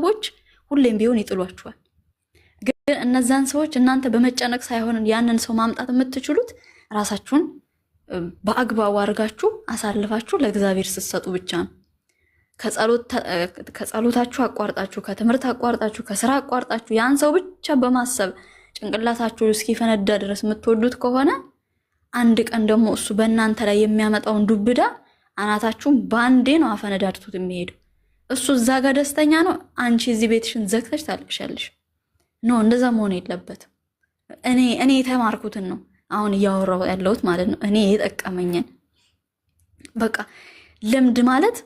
ሰዎች ሁሌም ቢሆን ይጥሏችኋል። ግን እነዛን ሰዎች እናንተ በመጨነቅ ሳይሆን ያንን ሰው ማምጣት የምትችሉት ራሳችሁን በአግባቡ አድርጋችሁ አሳልፋችሁ ለእግዚአብሔር ስትሰጡ ብቻ ነው። ከጸሎታችሁ አቋርጣችሁ፣ ከትምህርት አቋርጣችሁ፣ ከስራ አቋርጣችሁ ያን ሰው ብቻ በማሰብ ጭንቅላታችሁ እስኪፈነዳ ድረስ የምትወዱት ከሆነ አንድ ቀን ደግሞ እሱ በእናንተ ላይ የሚያመጣውን ዱብዳ አናታችሁን በአንዴ ነው አፈነዳድቶት የሚሄደው። እሱ እዛ ጋር ደስተኛ ነው፣ አንቺ እዚህ ቤትሽን ዘግተሽ ታልቅሻለሽ። No፣ እንደዛ መሆን የለበትም። እኔ የተማርኩትን ነው አሁን እያወራሁ ያለሁት ማለት ነው። እኔ የጠቀመኝን በቃ ልምድ ማለት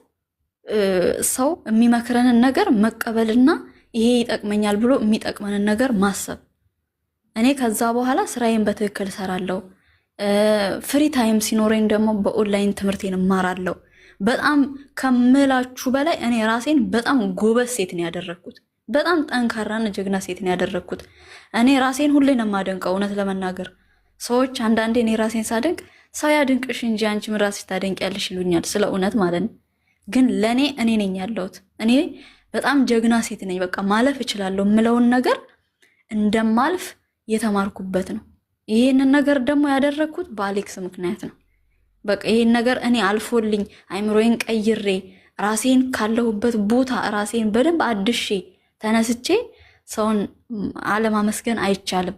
ሰው የሚመክረንን ነገር መቀበልና ይሄ ይጠቅመኛል ብሎ የሚጠቅመንን ነገር ማሰብ። እኔ ከዛ በኋላ ስራዬን በትክክል እሰራለሁ። Free time ሲኖረኝ ደግሞ በኦንላይን ትምህርቴን እማራለሁ። በጣም ከምላችሁ በላይ እኔ ራሴን በጣም ጎበዝ ሴት ነው ያደረግኩት። በጣም ጠንካራና ጀግና ሴት ነው ያደረግኩት። እኔ ራሴን ሁሌ ነው የማደንቀው። እውነት ለመናገር ሰዎች አንዳንዴ እኔ ራሴን ሳደንቅ ሰው ያድንቅሽ እንጂ አንቺ ምን ራስሽ ታደንቂያለሽ ይሉኛል። ስለ እውነት ማለት ነው። ግን ለእኔ እኔ ነኝ ያለሁት። እኔ በጣም ጀግና ሴት ነኝ። በቃ ማለፍ እችላለሁ የምለውን ነገር እንደማልፍ የተማርኩበት ነው። ይሄንን ነገር ደግሞ ያደረግኩት በአሌክስ ምክንያት ነው። በቃ ይሄን ነገር እኔ አልፎልኝ አይምሮዬን ቀይሬ ራሴን ካለሁበት ቦታ ራሴን በደንብ አድሼ ተነስቼ ሰውን አለማመስገን አይቻልም።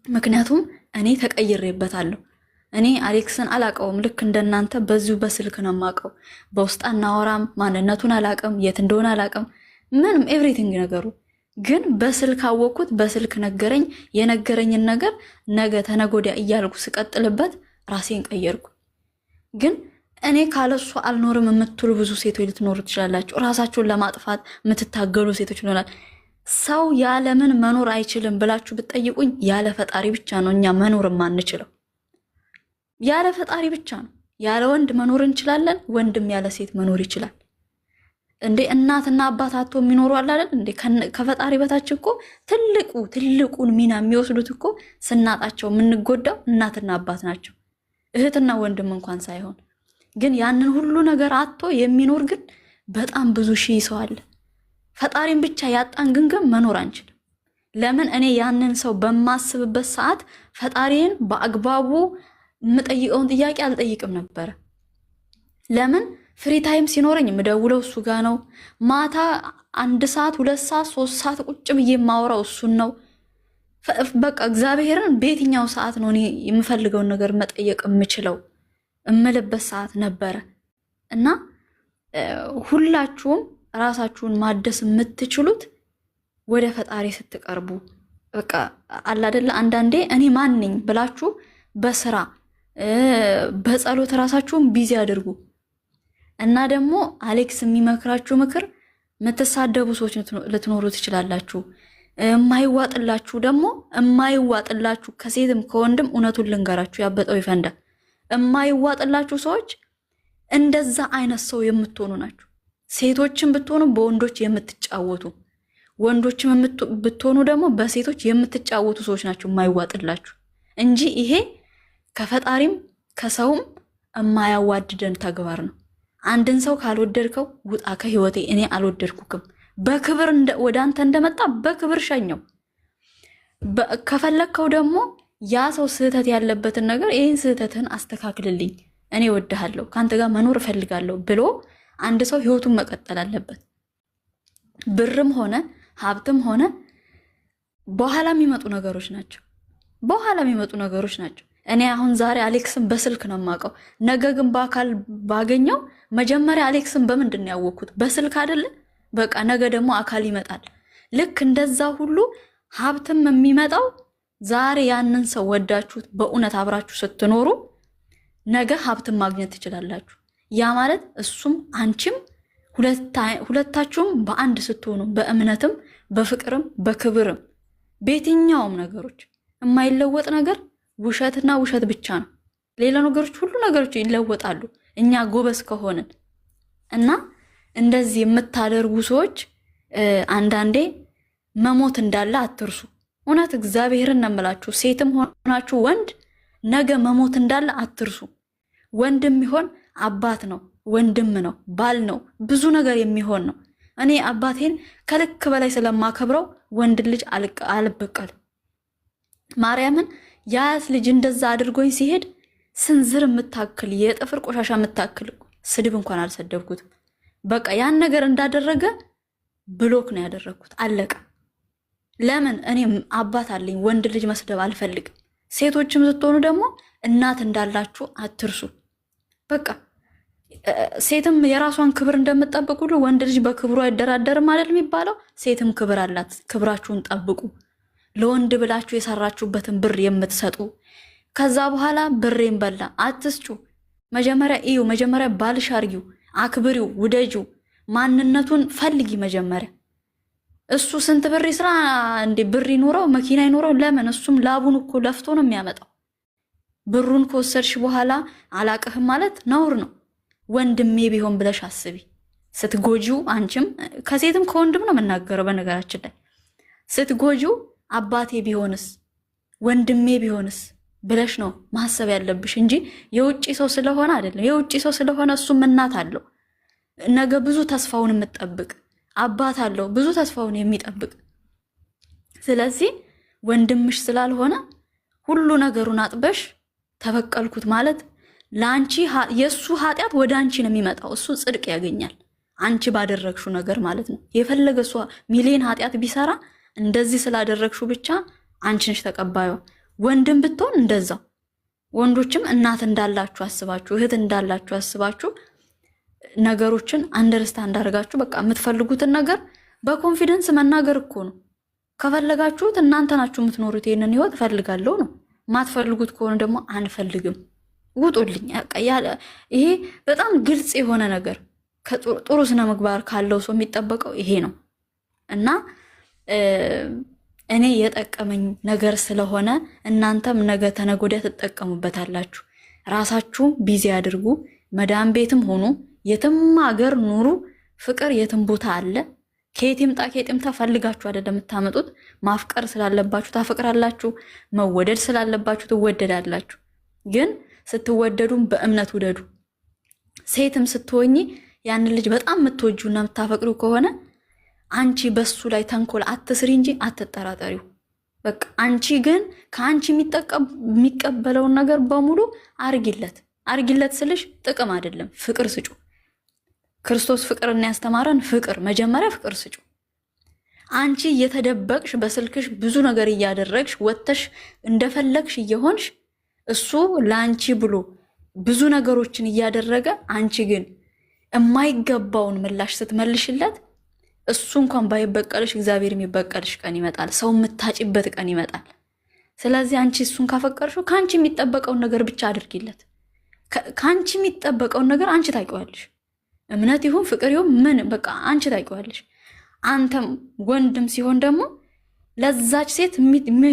ምክንያቱም እኔ ተቀይሬበታለሁ። እኔ አሌክስን አላቀውም። ልክ እንደናንተ በዚሁ በስልክ ነው የማውቀው። በውስጥ አናወራም። ማንነቱን አላቅም፣ የት እንደሆነ አላቅም፣ ምንም everything ነገሩ ግን በስልክ አወቅኩት። በስልክ ነገረኝ። የነገረኝን ነገር ነገ ተነጎዲያ እያልኩ ስቀጥልበት ራሴን ቀየርኩ። ግን እኔ ካለሱ አልኖርም የምትሉ ብዙ ሴቶች ልትኖሩ ትችላላችሁ። ራሳችሁን ለማጥፋት የምትታገሉ ሴቶች ይሆናል። ሰው ያለምን መኖር አይችልም ብላችሁ ብትጠይቁኝ ያለ ፈጣሪ ብቻ ነው እኛ መኖር የማንችለው። ያለ ፈጣሪ ብቻ ነው። ያለ ወንድ መኖር እንችላለን። ወንድም ያለ ሴት መኖር ይችላል። እንዴ እናትና አባት አቶ የሚኖሩ አለ አይደል እንዴ? ከፈጣሪ በታች እኮ ትልቁ ትልቁን ሚና የሚወስዱት እኮ ስናጣቸው የምንጎዳው እናትና አባት ናቸው፣ እህትና ወንድም እንኳን ሳይሆን። ግን ያንን ሁሉ ነገር አጥቶ የሚኖር ግን በጣም ብዙ ሺህ ሰው አለ። ፈጣሪን ብቻ ያጣን ግን ግን መኖር አንችልም። ለምን? እኔ ያንን ሰው በማስብበት ሰዓት ፈጣሪን በአግባቡ የምጠይቀውን ጥያቄ አልጠይቅም ነበረ። ለምን? Free time ሲኖረኝ የምደውለው እሱ ጋ ነው። ማታ 1 ሰዓት፣ 2 ሰዓት፣ 3 ሰዓት ቁጭ ብዬ የማወራው እሱን ነው። በቃ እግዚአብሔርን በየትኛው ሰዓት ነው እኔ የምፈልገውን ነገር መጠየቅ የምችለው እምልበት ሰዓት ነበረ። እና ሁላችሁም ራሳችሁን ማደስ የምትችሉት ወደ ፈጣሪ ስትቀርቡ፣ በቃ አላደለ አንዳንዴ እኔ ማን ነኝ ብላችሁ በስራ በጸሎት ራሳችሁን busy አድርጉ። እና ደግሞ አሌክስ የሚመክራችሁ ምክር የምትሳደቡ ሰዎች ልትኖሩ ትችላላችሁ። የማይዋጥላችሁ ደግሞ የማይዋጥላችሁ ከሴትም ከወንድም እውነቱን ልንገራችሁ፣ ያበጠው ይፈንዳ። የማይዋጥላችሁ ሰዎች እንደዛ አይነት ሰው የምትሆኑ ናችሁ። ሴቶችን ብትሆኑ በወንዶች የምትጫወቱ፣ ወንዶችም ብትሆኑ ደግሞ በሴቶች የምትጫወቱ ሰዎች ናቸው የማይዋጥላችሁ እንጂ ይሄ ከፈጣሪም ከሰውም የማያዋድደን ተግባር ነው። አንድን ሰው ካልወደድከው ውጣ ከህይወቴ፣ እኔ አልወደድኩክም። በክብር ወደ አንተ እንደመጣ በክብር ሸኘው። ከፈለግከው ደግሞ ያ ሰው ስህተት ያለበትን ነገር ይህን ስህተትህን አስተካክልልኝ፣ እኔ እወድሃለሁ፣ ከአንተ ጋር መኖር እፈልጋለሁ ብሎ አንድ ሰው ህይወቱን መቀጠል አለበት። ብርም ሆነ ሀብትም ሆነ በኋላ የሚመጡ ነገሮች ናቸው። በኋላ የሚመጡ ነገሮች ናቸው። እኔ አሁን ዛሬ አሌክስን በስልክ ነው የማውቀው። ነገ ግን በአካል ባገኘው፣ መጀመሪያ አሌክስን በምንድን ነው ያወቅኩት? በስልክ አይደለ? በቃ ነገ ደግሞ አካል ይመጣል። ልክ እንደዛ ሁሉ ሀብትም የሚመጣው ዛሬ ያንን ሰው ወዳችሁት በእውነት አብራችሁ ስትኖሩ ነገ ሀብትን ማግኘት ትችላላችሁ። ያ ማለት እሱም አንቺም ሁለታችሁም በአንድ ስትሆኑ በእምነትም በፍቅርም በክብርም በየትኛውም ነገሮች የማይለወጥ ነገር ውሸትና ውሸት ብቻ ነው። ሌላ ነገሮች ሁሉ ነገሮች ይለወጣሉ እኛ ጎበዝ ከሆንን። እና እንደዚህ የምታደርጉ ሰዎች አንዳንዴ መሞት እንዳለ አትርሱ። እውነት እግዚአብሔርን ነው የምላችሁ፣ ሴትም ሆናችሁ ወንድ ነገ መሞት እንዳለ አትርሱ። ወንድም ይሆን አባት ነው፣ ወንድም ነው፣ ባል ነው፣ ብዙ ነገር የሚሆን ነው። እኔ አባቴን ከልክ በላይ ስለማከብረው ወንድ ልጅ አልበቀልም። ማርያምን የአያት ልጅ እንደዛ አድርጎኝ ሲሄድ ስንዝር የምታክል የጥፍር ቆሻሻ የምታክል ስድብ እንኳን አልሰደብኩትም። በቃ ያን ነገር እንዳደረገ block ነው ያደረግኩት። አለቀ። ለምን እኔም አባት አለኝ፣ ወንድ ልጅ መስደብ አልፈልግም። ሴቶችም ስትሆኑ ደግሞ እናት እንዳላችሁ አትርሱ። በቃ ሴትም የራሷን ክብር እንደምጠብቅ ሁሉ ወንድ ልጅ በክብሩ አይደራደርም አይደል የሚባለው? ሴትም ክብር አላት። ክብራችሁን ጠብቁ። ለወንድ ብላችሁ የሰራችሁበትን ብር የምትሰጡ ከዛ በኋላ ብሬን በላ አትስጩ። መጀመሪያ እዩ፣ መጀመሪያ ባልሽ አርጊው፣ አክብሪው፣ ውደጂው፣ ማንነቱን ፈልጊ መጀመሪያ። እሱ ስንት ብር ይስራ እንዴ? ብር ይኖረው መኪና ይኖረው ለምን? እሱም ላቡን እኮ ለፍቶ ነው የሚያመጣው። ብሩን ከወሰድሽ በኋላ አላቅህም ማለት ነውር ነው። ወንድሜ ቢሆን ብለሽ አስቢ። ስትጎጂው፣ አንቺም ከሴትም ከወንድም ነው የምናገረው በነገራችን ላይ ስትጎጂው፣ አባቴ ቢሆንስ ወንድሜ ቢሆንስ ብለሽ ነው ማሰብ ያለብሽ እንጂ የውጭ ሰው ስለሆነ አይደለም። የውጭ ሰው ስለሆነ እሱም እናት አለው፣ ነገ ብዙ ተስፋውን የምጠብቅ አባት አለው፣ ብዙ ተስፋውን የሚጠብቅ። ስለዚህ ወንድምሽ ስላልሆነ ሁሉ ነገሩን አጥበሽ ተበቀልኩት ማለት ለአንቺ የእሱ ኃጢአት ወደ አንቺ ነው የሚመጣው። እሱ ጽድቅ ያገኛል አንቺ ባደረግሹ ነገር ማለት ነው። የፈለገ እሷ ሚሊዮን ኃጢአት ቢሰራ እንደዚህ ስላደረግሹ ብቻ አንቺ ነሽ ተቀባዩ። ወንድም ብትሆን እንደዛው። ወንዶችም እናት እንዳላችሁ አስባችሁ፣ እህት እንዳላችሁ አስባችሁ ነገሮችን understand አድርጋችሁ በቃ የምትፈልጉትን ነገር በ confidence መናገር እኮ ነው። ከፈለጋችሁት እናንተ ናችሁ የምትኖሩት ይህንን ህይወት እፈልጋለሁ ነው። ማትፈልጉት ከሆነ ደግሞ አንፈልግም፣ ውጡልኝ። ይሄ በጣም ግልጽ የሆነ ነገር ጥሩ ስነ ምግባር ካለው ሰው የሚጠበቀው ይሄ ነው እና እኔ የጠቀመኝ ነገር ስለሆነ እናንተም ነገ ተነገ ወዲያ ትጠቀሙበታላችሁ። ራሳችሁ busy አድርጉ። መዳም ቤትም ሆኑ የትም ሀገር ኑሩ፣ ፍቅር የትም ቦታ አለ። ከየት ይምጣ ከየት ይምጣ ፈልጋችሁ አይደለም የምታመጡት። ማፍቀር ስላለባችሁ ታፈቅራላችሁ፣ መወደድ ስላለባችሁ ትወደዳላችሁ። ግን ስትወደዱም በእምነት ውደዱ። ሴትም ስትሆኚ ያንን ልጅ በጣም የምትወጂውና የምታፈቅሪው ከሆነ አንቺ በሱ ላይ ተንኮል አትስሪ እንጂ አትጠራጠሪው። በቃ አንቺ ግን ከአንቺ የሚቀበለውን ነገር በሙሉ አርጊለት። አርጊለት ስልሽ ጥቅም አይደለም፣ ፍቅር ስጩ። ክርስቶስ ፍቅርን ያስተማረን ፍቅር፣ መጀመሪያ ፍቅር ስጩ። አንቺ እየተደበቅሽ በስልክሽ ብዙ ነገር እያደረግሽ ወጥተሽ እንደፈለግሽ እየሆንሽ እሱ ለአንቺ ብሎ ብዙ ነገሮችን እያደረገ አንቺ ግን የማይገባውን ምላሽ ስትመልሽለት እሱ እንኳን ባይበቀልሽ እግዚአብሔር የሚበቀልሽ ቀን ይመጣል። ሰው የምታጭበት ቀን ይመጣል። ስለዚህ አንቺ እሱን ካፈቀርሽው ከአንቺ የሚጠበቀውን ነገር ብቻ አድርጊለት። ከአንቺ የሚጠበቀውን ነገር አንቺ ታውቂዋለሽ። እምነት ይሁን ፍቅር ይሁን ምን በቃ አንቺ ታውቂዋለሽ። አንተም ወንድም ሲሆን ደግሞ ለዛች ሴት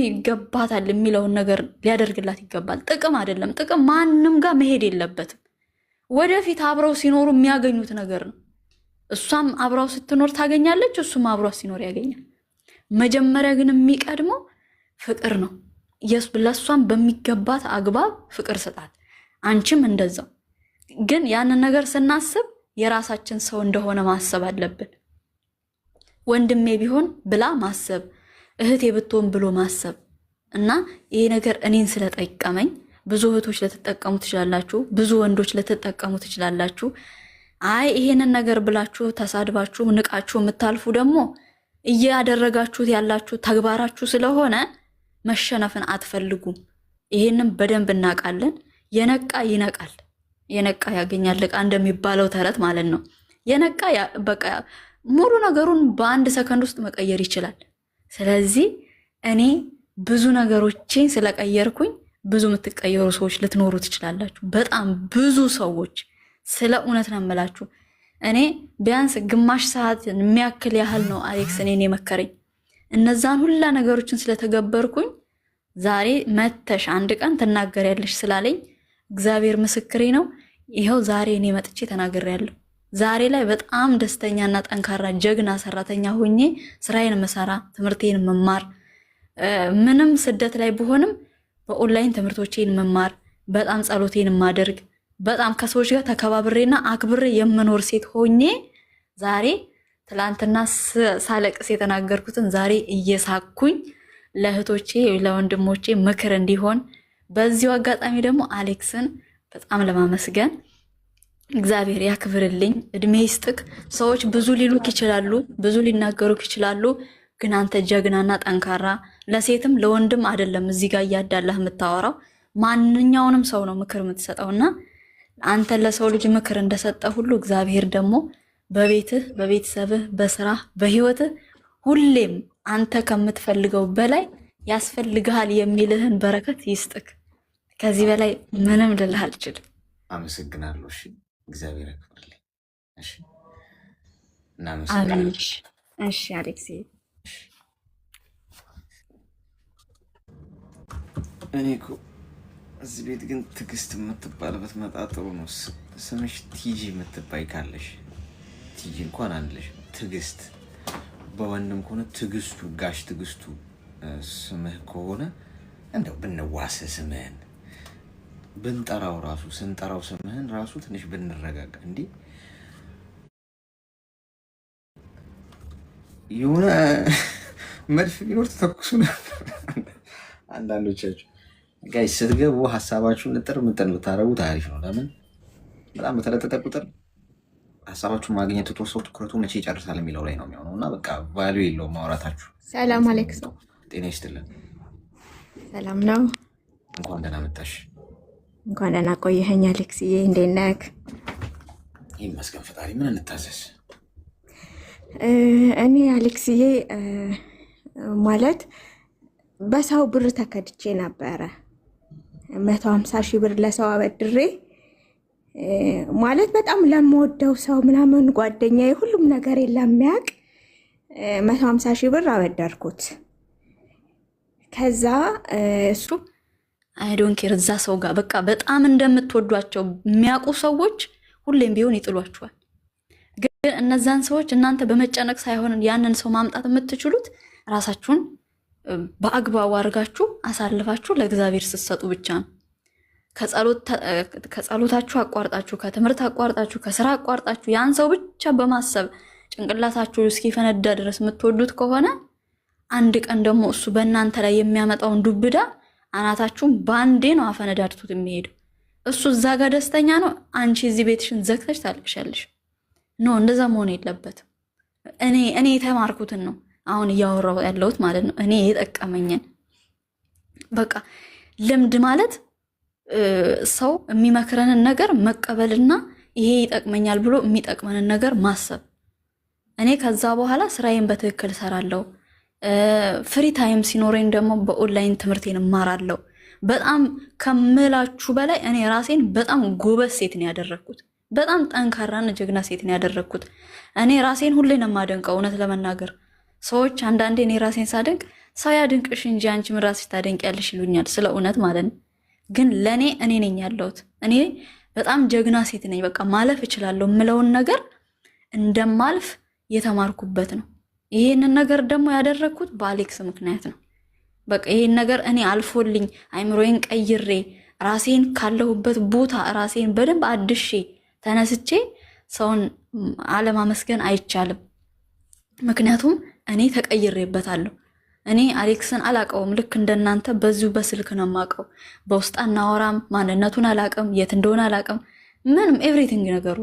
ይገባታል የሚለውን ነገር ሊያደርግላት ይገባል። ጥቅም አይደለም፣ ጥቅም ማንም ጋር መሄድ የለበትም። ወደፊት አብረው ሲኖሩ የሚያገኙት ነገር ነው። እሷም አብራው ስትኖር ታገኛለች፣ እሱም አብሯ ሲኖር ያገኛል። መጀመሪያ ግን የሚቀድመው ፍቅር ነው። ለእሷም በሚገባት አግባብ ፍቅር ስጣት፣ አንቺም እንደዛው። ግን ያንን ነገር ስናስብ የራሳችን ሰው እንደሆነ ማሰብ አለብን። ወንድሜ ቢሆን ብላ ማሰብ፣ እህቴ ብትሆን ብሎ ማሰብ እና ይሄ ነገር እኔን ስለጠቀመኝ ብዙ እህቶች ልትጠቀሙ ትችላላችሁ፣ ብዙ ወንዶች ልትጠቀሙ ትችላላችሁ። አይ ይሄንን ነገር ብላችሁ ተሳድባችሁ ንቃችሁ የምታልፉ ደግሞ እያደረጋችሁት ያላችሁ ተግባራችሁ ስለሆነ መሸነፍን አትፈልጉም። ይሄንን በደንብ እናውቃለን። የነቃ ይነቃል፣ የነቃ ያገኛል ዕቃ እንደሚባለው ተረት ማለት ነው። የነቃ በቃ ሙሉ ነገሩን በአንድ ሰከንድ ውስጥ መቀየር ይችላል። ስለዚህ እኔ ብዙ ነገሮችን ስለቀየርኩኝ ብዙ የምትቀየሩ ሰዎች ልትኖሩ ትችላላችሁ። በጣም ብዙ ሰዎች ስለ እውነት ነው የምላችሁ። እኔ ቢያንስ ግማሽ ሰዓት የሚያክል ያህል ነው አሌክስ እኔን የመከረኝ። እነዛን ሁላ ነገሮችን ስለተገበርኩኝ ዛሬ መተሽ አንድ ቀን ትናገሪያለሽ ስላለኝ እግዚአብሔር ምስክሬ ነው። ይኸው ዛሬ እኔ መጥቼ ተናግሬያለሁ። ዛሬ ላይ በጣም ደስተኛና ጠንካራ ጀግና ሰራተኛ ሆኜ ስራዬን መሰራ፣ ትምህርቴን መማር፣ ምንም ስደት ላይ ብሆንም በኦንላይን ትምህርቶቼን መማር፣ በጣም ጸሎቴን ማደርግ፣ በጣም ከሰዎች ጋር ተከባብሬና አክብሬ የምኖር ሴት ሆኜ ዛሬ ትላንትና ሳለቅስ የተናገርኩትን ዛሬ እየሳኩኝ ለእህቶቼ ለወንድሞቼ ምክር እንዲሆን፣ በዚሁ አጋጣሚ ደግሞ አሌክስን በጣም ለማመስገን፣ እግዚአብሔር ያክብርልኝ፣ እድሜ ይስጥክ። ሰዎች ብዙ ሊሉክ ይችላሉ፣ ብዙ ሊናገሩክ ይችላሉ። ግን አንተ ጀግናና ጠንካራ፣ ለሴትም ለወንድም አይደለም እዚህ ጋር እያዳላህ የምታወራው፣ ማንኛውንም ሰው ነው ምክር የምትሰጠውና አንተ ለሰው ልጅ ምክር እንደሰጠ ሁሉ እግዚአብሔር ደግሞ በቤትህ፣ በቤተሰብህ፣ በስራህ፣ በህይወትህ ሁሌም አንተ ከምትፈልገው በላይ ያስፈልግሃል የሚልህን በረከት ይስጥክ። ከዚህ በላይ ምንም ልልህ አልችልም። አመሰግናለሁ። እሺ፣ እግዚአብሔር ያክብርልኝ። እሺ፣ አሜን። እናመሰግናለን። እሺ አሌክስ። እኔ እኮ እዚህ ቤት ግን ትዕግስት የምትባል ብትመጣ ጥሩ ነው። ስምሽ ቲጂ የምትባይ ካለሽ፣ ቲጂ እንኳን አንለሽ፣ ትዕግስት በወንድም ከሆነ ትዕግስቱ፣ ጋሽ ትዕግስቱ ስምህ ከሆነ እንደው ብንዋስ ስምህን ብንጠራው ራሱ፣ ስንጠራው ስምህን ራሱ ትንሽ ብንረጋጋ። እንዲህ የሆነ መድፍ ቢኖር ተተኩሱ ነበር። አንዳንዶቻችሁ guys ስትገቡ ሀሳባችሁን ንጥር ምጥን ብታደርጉት አሪፍ ነው። ለምን በጣም በተለጠጠ ቁጥር ሀሳባችሁን ማግኘት ትቶ ሰው ትኩረቱ መቼ ይጨርሳል የሚለው ላይ ነው የሚሆነው እና በቃ value የለውም ማውራታችሁ። ሰላም አሌክስ። ጤና ይስጥልን። ሰላም ነው። እንኳን ደህና መጣሽ። እንኳን ደህና ቆየኸኝ አሌክስዬ፣ እንዴት ነህ? ይመስገን ፈጣሪ። ምን እንታዘዝ? እኔ አሌክስዬ ማለት በሰው ብር ተከድቼ ነበረ። 150,000 ብር ለሰው አበድሬ፣ ማለት በጣም ለምወደው ሰው ምናምን፣ ጓደኛዬ፣ ሁሉም ነገር ለሚያውቅ 150,000 ብር አበደርኩት። ከዛ እሱ I don't care እዛ ሰው ጋር በቃ በጣም እንደምትወዷቸው የሚያውቁ ሰዎች ሁሌም ቢሆን ይጥሏችኋል። ግን እነዛን ሰዎች እናንተ በመጨነቅ ሳይሆን ያንን ሰው ማምጣት የምትችሉት ራሳችሁን በአግባቡ አድርጋችሁ አሳልፋችሁ ለእግዚአብሔር ስትሰጡ ብቻ ነው። ከጸሎታችሁ አቋርጣችሁ፣ ከትምህርት አቋርጣችሁ፣ ከስራ አቋርጣችሁ ያን ሰው ብቻ በማሰብ ጭንቅላታችሁ እስኪፈነዳ ድረስ የምትወዱት ከሆነ አንድ ቀን ደግሞ እሱ በእናንተ ላይ የሚያመጣውን ዱብዳ አናታችሁን በአንዴ ነው አፈነዳድቶት የሚሄደው። እሱ እዛ ጋር ደስተኛ ነው፣ አንቺ እዚህ ቤትሽን ዘግተሽ ታልቅሻለሽ። No፣ እንደዛ መሆን የለበትም። እኔ የተማርኩትን ነው አሁን እያወራሁ ያለሁት ማለት ነው። እኔ የጠቀመኝን በቃ ልምድ ማለት ሰው የሚመክረንን ነገር መቀበልና ይሄ ይጠቅመኛል ብሎ የሚጠቅመንን ነገር ማሰብ። እኔ ከዛ በኋላ ስራዬን በትክክል እሰራለሁ። Free time ሲኖረኝ ደግሞ በኦንላይን ትምህርቴን እማራለሁ። በጣም ከምላችሁ በላይ እኔ ራሴን በጣም ጎበዝ ሴት ነው ያደረግኩት። በጣም ጠንካራና ጀግና ሴት ነው ያደረግኩት። እኔ ራሴን ሁሌ ነው የማደንቀው። እውነት ለመናገር ሰዎች አንዳንዴ እኔ ራሴን ሳደንቅ ሰው ያድንቅሽ እንጂ አንቺ ምን ራስሽ ታደንቂያለሽ ይሉኛል። ስለ እውነት ማለት ነው። ግን ለእኔ እኔ ነኝ ያለሁት። እኔ በጣም ጀግና ሴት ነኝ። በቃ ማለፍ እችላለሁ የምለውን ነገር እንደማልፍ የተማርኩበት ነው። ይሄንን ነገር ደግሞ ያደረግኩት በአሌክስ ምክንያት ነው። በቃ ይሄን ነገር እኔ አልፎልኝ አይምሮዬን ቀይሬ ራሴን ካለሁበት ቦታ ራሴን በደንብ አድሼ ተነስቼ ሰውን አለማመስገን አይቻልም። ምክንያቱም እኔ ተቀይሬበታለሁ። እኔ አሌክስን አላቀውም። ልክ እንደናንተ በዚሁ በስልክ ነው የማውቀው። በውስጥ አናወራም። ማንነቱን አላቅም፣ የት እንደሆነ አላቅም፣ ምንም everything ነገሩ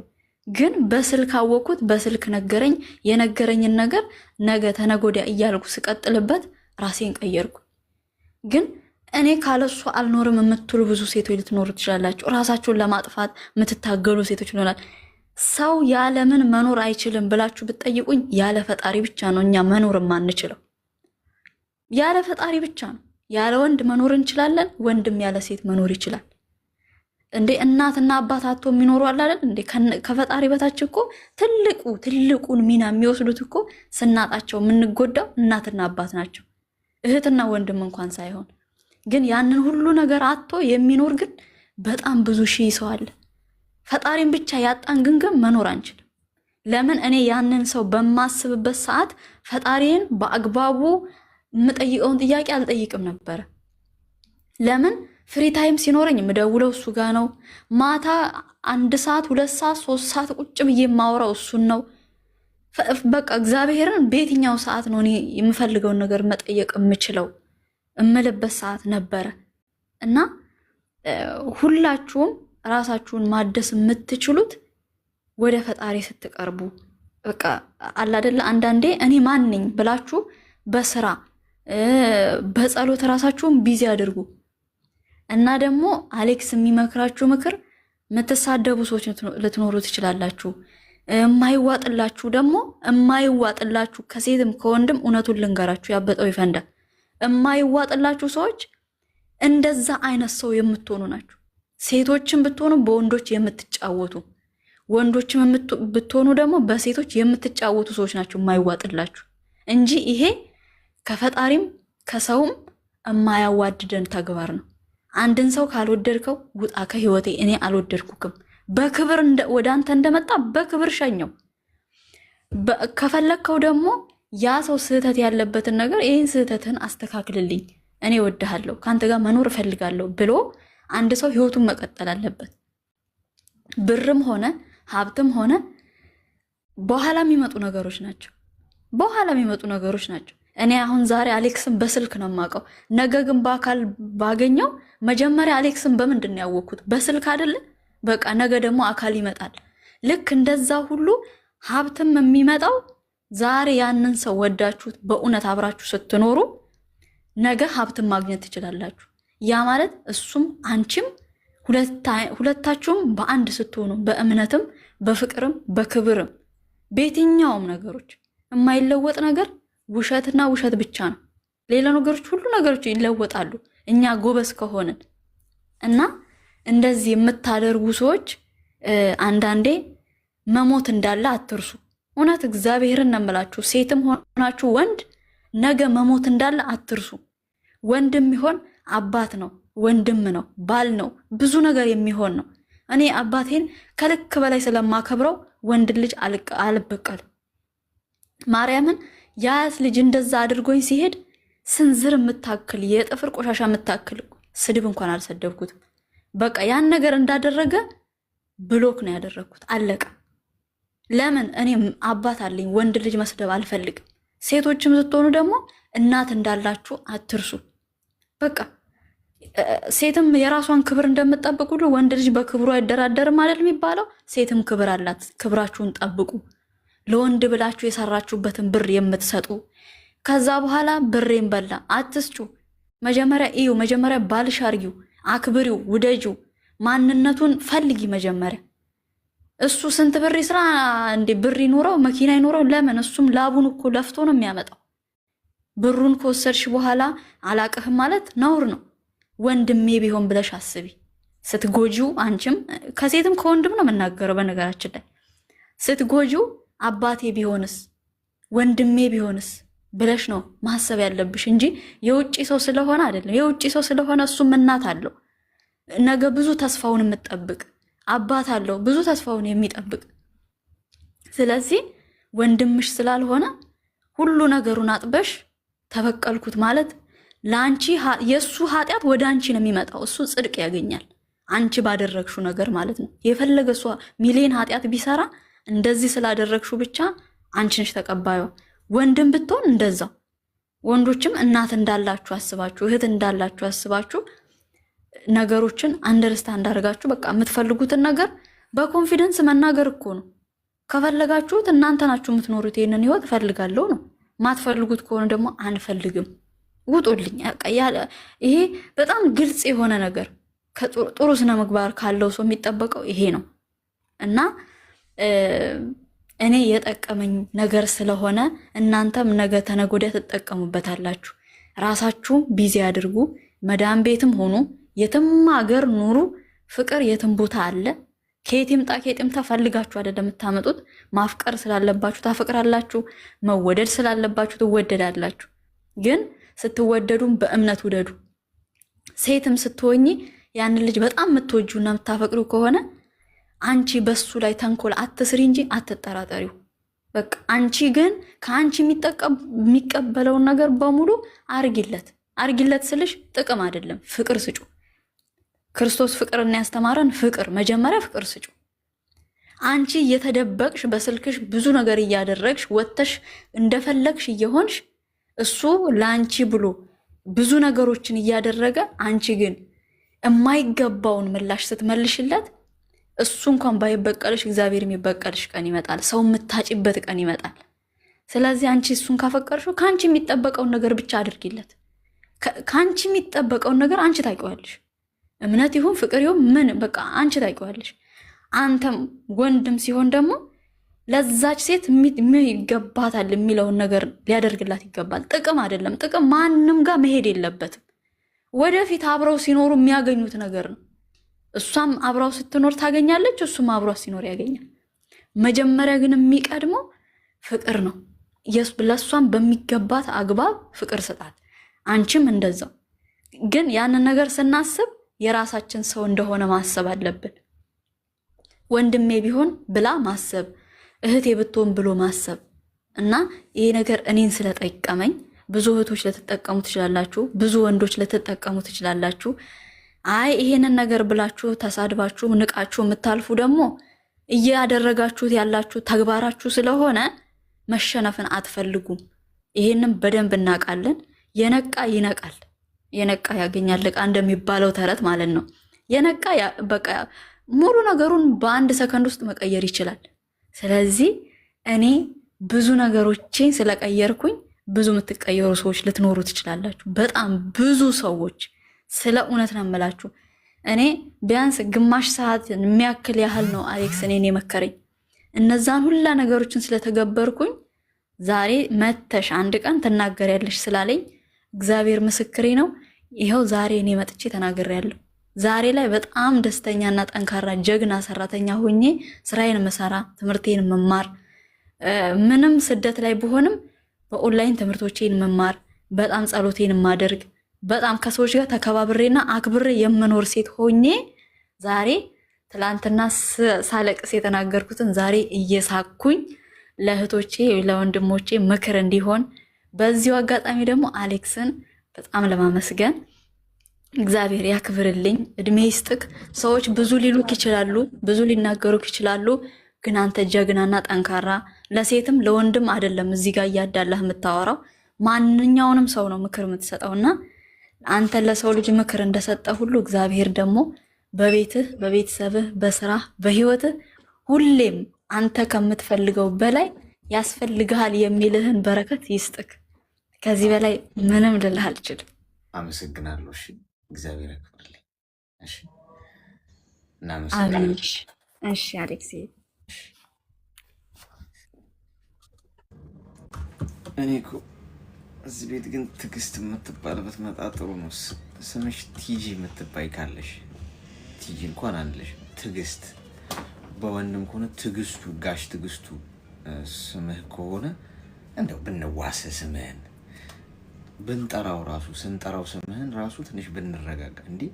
ግን በስልክ አወኩት። በስልክ ነገረኝ። የነገረኝን ነገር ነገ ተነጎዲያ እያልኩ ስቀጥልበት ራሴን ቀየርኩ። ግን እኔ ካለሱ አልኖርም የምትሉ ብዙ ሴቶች ልትኖሩ ትችላላችሁ። ራሳችሁን ለማጥፋት የምትታገሉ ሴቶች ይሆናል። ሰው ያለምን መኖር አይችልም ብላችሁ ብትጠይቁኝ ያለ ፈጣሪ ብቻ ነው እኛ መኖር የማንችለው። ያለ ፈጣሪ ብቻ ነው። ያለ ወንድ መኖር እንችላለን። ወንድም ያለ ሴት መኖር ይችላል። እንዴ እናትና አባት አጥቶ የሚኖሩ አለ አይደል እንዴ? ከፈጣሪ በታች እኮ ትልቁ ትልቁን ሚና የሚወስዱት እኮ ስናጣቸው የምንጎዳው እናትና አባት ናቸው፣ እህትና ወንድም እንኳን ሳይሆን። ግን ያንን ሁሉ ነገር አጥቶ የሚኖር ግን በጣም ብዙ ሺህ ሰው አለ። ፈጣሪን ብቻ ያጣን ግን መኖር አንችልም። ለምን? እኔ ያንን ሰው በማስብበት ሰዓት ፈጣሪን በአግባቡ የምጠይቀውን ጥያቄ አልጠይቅም ነበረ። ለምን? Free time ሲኖረኝ የምደውለው እሱ ጋ ነው። ማታ 1 ሰዓት፣ 2 ሰዓት፣ 3 ሰዓት ቁጭ ብዬ የማወራው እሱን ነው። በቃ እግዚአብሔርን በየትኛው ሰዓት ነው እኔ የምፈልገውን ነገር መጠየቅ የምችለው እምልበት ሰዓት ነበረ። እና ሁላችሁም ራሳችሁን ማደስ የምትችሉት ወደ ፈጣሪ ስትቀርቡ፣ በቃ አላደለ አንዳንዴ እኔ ማን ነኝ ብላችሁ በስራ በጸሎት ራሳችሁን busy አድርጉ። እና ደግሞ አሌክስ የሚመክራችሁ ምክር፣ የምትሳደቡ ሰዎች ልትኖሩ ትችላላችሁ። የማይዋጥላችሁ ደግሞ የማይዋጥላችሁ ከሴትም ከወንድም እውነቱን ልንገራችሁ፣ ያበጠው ይፈንዳ። የማይዋጥላችሁ ሰዎች እንደዛ አይነት ሰው የምትሆኑ ናችሁ። ሴቶችን ብትሆኑ በወንዶች የምትጫወቱ፣ ወንዶችም ብትሆኑ ደግሞ በሴቶች የምትጫወቱ ሰዎች ናቸው የማይዋጥላችሁ እንጂ ይሄ ከፈጣሪም ከሰውም የማያዋድደን ተግባር ነው። አንድን ሰው ካልወደድከው ውጣ ከህይወቴ፣ እኔ አልወደድኩክም። በክብር ወደ አንተ እንደመጣ በክብር ሸኘው። ከፈለግከው ደግሞ ያ ሰው ስህተት ያለበትን ነገር ይህን ስህተትህን አስተካክልልኝ፣ እኔ እወድሃለሁ፣ ከአንተ ጋር መኖር እፈልጋለሁ ብሎ አንድ ሰው ህይወቱን መቀጠል አለበት። ብርም ሆነ ሀብትም ሆነ በኋላ የሚመጡ ነገሮች ናቸው። በኋላ የሚመጡ ነገሮች ናቸው። እኔ አሁን ዛሬ አሌክስን በስልክ ነው የማውቀው። ነገ ግን በአካል ባገኘው፣ መጀመሪያ አሌክስን በምንድን ነው ያወቅኩት? በስልክ አይደለ? በቃ ነገ ደግሞ አካል ይመጣል። ልክ እንደዛ ሁሉ ሀብትም የሚመጣው ዛሬ ያንን ሰው ወዳችሁት በእውነት አብራችሁ ስትኖሩ ነገ ሀብትን ማግኘት ትችላላችሁ። ያ ማለት እሱም አንቺም ሁለታችሁም በአንድ ስትሆኑ በእምነትም በፍቅርም በክብርም በየትኛውም ነገሮች የማይለወጥ ነገር ውሸትና ውሸት ብቻ ነው። ሌላ ነገሮች ሁሉ ነገሮች ይለወጣሉ እኛ ጎበዝ ከሆንን። እና እንደዚህ የምታደርጉ ሰዎች አንዳንዴ መሞት እንዳለ አትርሱ። እውነት እግዚአብሔርን ነው የምላችሁ። ሴትም ሆናችሁ ወንድ ነገ መሞት እንዳለ አትርሱ። ወንድም ይሆን አባት ነው፣ ወንድም ነው፣ ባል ነው፣ ብዙ ነገር የሚሆን ነው። እኔ አባቴን ከልክ በላይ ስለማከብረው ወንድ ልጅ አልበቀልም። ማርያምን የአያት ልጅ እንደዛ አድርጎኝ ሲሄድ ስንዝር የምታክል የጥፍር ቆሻሻ የምታክል ስድብ እንኳን አልሰደብኩትም። በቃ ያን ነገር እንዳደረገ block ነው ያደረግኩት። አለቀ። ለምን እኔ አባት አለኝ፣ ወንድ ልጅ መስደብ አልፈልግም። ሴቶችም ስትሆኑ ደግሞ እናት እንዳላችሁ አትርሱ። በቃ ሴትም የራሷን ክብር እንደምትጠብቅ ሁሉ ወንድ ልጅ በክብሩ አይደራደርም አይደል የሚባለው? ሴትም ክብር አላት። ክብራችሁን ጠብቁ። ለወንድ ብላችሁ የሰራችሁበትን ብር የምትሰጡ ከዛ በኋላ ብሬን በላ አትስጩ። መጀመሪያ እዩ፣ መጀመሪያ ባልሽ አርጊው፣ አክብሪው፣ ውደጂው፣ ማንነቱን ፈልጊ መጀመሪያ። እሱ ስንት ብር ይስራ እንዴ? ብር ይኑረው መኪና ይኑረው፣ ለምን? እሱም ላቡን እኮ ለፍቶ ነው የሚያመጣው። ብሩን ከወሰድሽ በኋላ አላቅህም ማለት ነውር ነው። ወንድሜ ቢሆን ብለሽ አስቢ። ስትጎጂው፣ አንቺም ከሴትም ከወንድም ነው የምናገረው በነገራችን ላይ፣ ስትጎጂው አባቴ ቢሆንስ ወንድሜ ቢሆንስ ብለሽ ነው ማሰብ ያለብሽ እንጂ የውጭ ሰው ስለሆነ አይደለም። የውጭ ሰው ስለሆነ እሱም እናት አለው፣ ነገ ብዙ ተስፋውን የምጠብቅ አባት አለው፣ ብዙ ተስፋውን የሚጠብቅ። ስለዚህ ወንድምሽ ስላልሆነ ሁሉ ነገሩን አጥበሽ ተበቀልኩት ማለት ለአንቺ የእሱ ኃጢአት ወደ አንቺ ነው የሚመጣው። እሱ ጽድቅ ያገኛል አንቺ ባደረግሽው ነገር ማለት ነው። የፈለገ እሷ ሚሊዮን ኃጢአት ቢሰራ እንደዚህ ስላደረግሽው ብቻ አንቺ ነሽ ተቀባዩ። ወንድም ብትሆን እንደዛው። ወንዶችም እናት እንዳላችሁ አስባችሁ፣ እህት እንዳላችሁ አስባችሁ ነገሮችን understand አድርጋችሁ በቃ የምትፈልጉትን ነገር በ confidence መናገር እኮ ነው። ከፈለጋችሁት እናንተ ናችሁ የምትኖሩት ይህንን ህይወት እፈልጋለሁ ነው። ማትፈልጉት ከሆነ ደግሞ አንፈልግም፣ ውጡልኝ። ይሄ በጣም ግልጽ የሆነ ነገር ጥሩ ስነ ምግባር ካለው ሰው የሚጠበቀው ይሄ ነው። እና እኔ የጠቀመኝ ነገር ስለሆነ እናንተም ነገ ተነገ ወዲያ ትጠቀሙበታላችሁ። ራሳችሁም busy አድርጉ። መዳም ቤትም ሆኑ የትም ሀገር ኑሩ፣ ፍቅር የትም ቦታ አለ። ከየት ይምጣ ከየት ይምጣ ፈልጋችሁ አይደለም የምታመጡት። ማፍቀር ስላለባችሁ ታፈቅራላችሁ፣ መወደድ ስላለባችሁ ትወደዳላችሁ። ግን ስትወደዱም በእምነት ውደዱ። ሴትም ስትሆኚ ያንን ልጅ በጣም የምትወጂውና የምታፈቅሪው ከሆነ አንቺ በሱ ላይ ተንኮል አትስሪ እንጂ አትጠራጠሪው። በቃ አንቺ ግን ከአንቺ የሚቀበለውን ነገር በሙሉ አርጊለት። አርጊለት ስልሽ ጥቅም አይደለም፣ ፍቅር ስጩ። ክርስቶስ ፍቅርን ያስተማረን ፍቅር፣ መጀመሪያ ፍቅር ስጩ። አንቺ እየተደበቅሽ በስልክሽ ብዙ ነገር እያደረግሽ ወጥተሽ እንደፈለግሽ እየሆንሽ እሱ ለአንቺ ብሎ ብዙ ነገሮችን እያደረገ አንቺ ግን የማይገባውን ምላሽ ስትመልሽለት እሱ እንኳን ባይበቀልሽ እግዚአብሔር የሚበቀልሽ ቀን ይመጣል። ሰው የምታጭበት ቀን ይመጣል። ስለዚህ አንቺ እሱን ካፈቀርሽው ከአንቺ የሚጠበቀውን ነገር ብቻ አድርጊለት። ከአንቺ የሚጠበቀውን ነገር አንቺ ታውቂዋለሽ። እምነት ይሁን ፍቅር ይሁን ምን በቃ አንቺ ታውቂዋለሽ። አንተም ወንድም ሲሆን ደግሞ ለዛች ሴት ይገባታል የሚለውን ነገር ሊያደርግላት ይገባል። ጥቅም አይደለም፣ ጥቅም ማንም ጋር መሄድ የለበትም። ወደፊት አብረው ሲኖሩ የሚያገኙት ነገር ነው። እሷም አብራው ስትኖር ታገኛለች፣ እሱም አብሯ ሲኖር ያገኛል። መጀመሪያ ግን የሚቀድመው ፍቅር ነው። ለእሷም በሚገባት አግባብ ፍቅር ስጣት፣ አንቺም እንደዛው። ግን ያንን ነገር ስናስብ የራሳችን ሰው እንደሆነ ማሰብ አለብን። ወንድሜ ቢሆን ብላ ማሰብ፣ እህቴ ብትሆን ብሎ ማሰብ እና ይሄ ነገር እኔን ስለጠቀመኝ ብዙ እህቶች ልትጠቀሙ ትችላላችሁ፣ ብዙ ወንዶች ልትጠቀሙ ትችላላችሁ። አይ ይሄንን ነገር ብላችሁ ተሳድባችሁ ንቃችሁ የምታልፉ ደግሞ እያደረጋችሁት ያላችሁ ተግባራችሁ ስለሆነ መሸነፍን አትፈልጉም። ይሄንን በደንብ እናውቃለን። የነቃ ይነቃል፣ የነቃ ያገኛል ዕቃ እንደሚባለው ተረት ማለት ነው። የነቃ በቃ ሙሉ ነገሩን በአንድ ሰከንድ ውስጥ መቀየር ይችላል። ስለዚህ እኔ ብዙ ነገሮቼን ስለቀየርኩኝ ብዙ የምትቀየሩ ሰዎች ልትኖሩ ትችላላችሁ። በጣም ብዙ ሰዎች ስለ እውነት ነው የምላችሁ። እኔ ቢያንስ ግማሽ ሰዓት የሚያክል ያህል ነው አሌክስ እኔን የመከረኝ። እነዛን ሁላ ነገሮችን ስለተገበርኩኝ ዛሬ መተሽ አንድ ቀን ትናገሪያለሽ ስላለኝ እግዚአብሔር ምስክሬ ነው። ይኸው ዛሬ እኔ መጥቼ ተናግሬያለሁ። ዛሬ ላይ በጣም ደስተኛና ጠንካራ ጀግና ሰራተኛ ሆኜ ስራዬን መሰራ፣ ትምህርቴን መማር፣ ምንም ስደት ላይ ብሆንም በኦንላይን ትምህርቶቼን መማር፣ በጣም ጸሎቴን ማደርግ፣ በጣም ከሰዎች ጋር ተከባብሬና አክብሬ የምኖር ሴት ሆኜ ዛሬ ትላንትና ሳለቅስ የተናገርኩትን ዛሬ እየሳኩኝ ለእህቶቼ ለወንድሞቼ ምክር እንዲሆን በዚሁ አጋጣሚ ደግሞ አሌክስን በጣም ለማመስገን እግዚአብሔር ያክብርልኝ፣ እድሜ ይስጥክ። ሰዎች ብዙ ሊሉክ ይችላሉ፣ ብዙ ሊናገሩክ ይችላሉ። ግን አንተ ጀግናና ጠንካራ ለሴትም ለወንድም አይደለም እዚህ ጋር እያዳላህ የምታወራው ማንኛውንም ሰው ነው ምክር የምትሰጠውና አንተ ለሰው ልጅ ምክር እንደሰጠ ሁሉ እግዚአብሔር ደግሞ በቤትህ፣ በቤተሰብህ፣ በስራህ፣ በህይወትህ ሁሌም አንተ ከምትፈልገው በላይ ያስፈልግሃል የሚልህን በረከት ይስጥክ። ከዚህ በላይ ምንም ልልህ አልችልም። አመሰግናለሁ። እሺ፣ እግዚአብሔር ያክብርልኝ። እሺ፣ አሜን። እናመሰግናለን። እሺ አሌክስ፣ እኔ እኮ እዚህ ቤት ግን ትዕግስት የምትባል ብትመጣ ጥሩ ነው። ስምሽ ቲጂ የምትባይ ካለሽ ቲጂ እንኳን አንለሽ፣ ትዕግስት በወንድም ከሆነ ትዕግስቱ፣ ጋሽ ትዕግስቱ ስምህ ከሆነ እንደው ብንዋስ ስምህን ብንጠራው ራሱ ስንጠራው ስምህን ራሱ ትንሽ ብንረጋጋ እንዲህ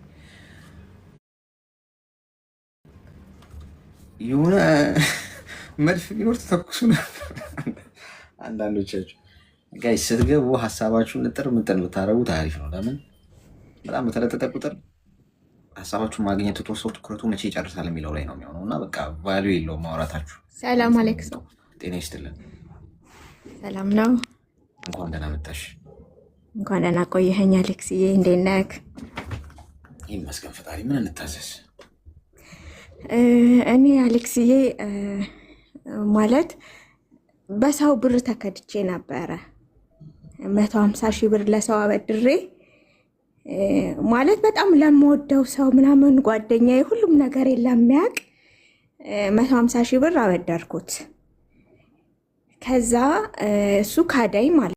የሆነ መድፍ ቢኖር ተተኩሱ ነበር። አንዳንዶቻችሁ guys ስትገቡ ሀሳባችሁን ንጥር ምጥን ብታደርጉት አሪፍ ነው። ለምን በጣም በተለጠጠ ቁጥር ሀሳባችሁን ማግኘት ትቶ ሰው ትኩረቱ መቼ ይጨርሳል የሚለው ላይ ነው የሚሆነው እና በቃ value የለውም ማውራታችሁ። ሰላም አሌክስ፣ ጤና ይስጥልን። ሰላም ነው። እንኳን ደህና መጣሽ። እንኳን ደህና ቆየኸኝ አሌክስዬ፣ እንዴት ነህ? ይመስገን ፈጣሪ። ምን እንታዘዝ? እኔ አሌክስዬ ማለት በሰው ብር ተከድቼ ነበረ። 150,000 ብር ለሰው አበድሬ ማለት በጣም ለምወደው ሰው ምናምን ጓደኛዬ ሁሉም ነገር ለሚያውቅ 150,000 ብር አበደርኩት። ከዛ እሱ ካዳኝ ማለት